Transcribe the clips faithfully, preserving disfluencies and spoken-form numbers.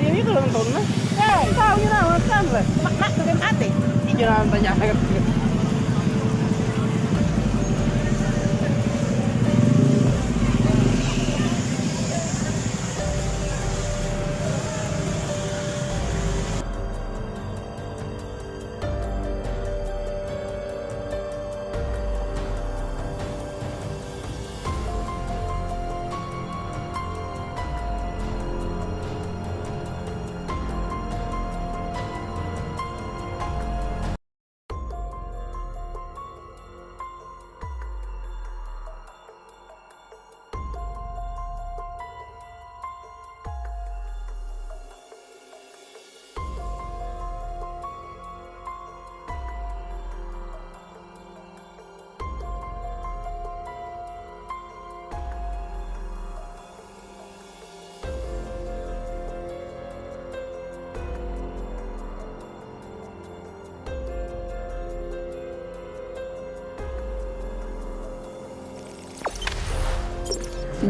Ini kalau nonton lah. Hei, tahu ni nama kan lah. Mak, mak, tu kan ate. Ini jangan tanya.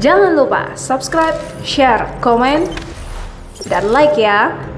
Jangan lupa subscribe, share, komen, dan like ya.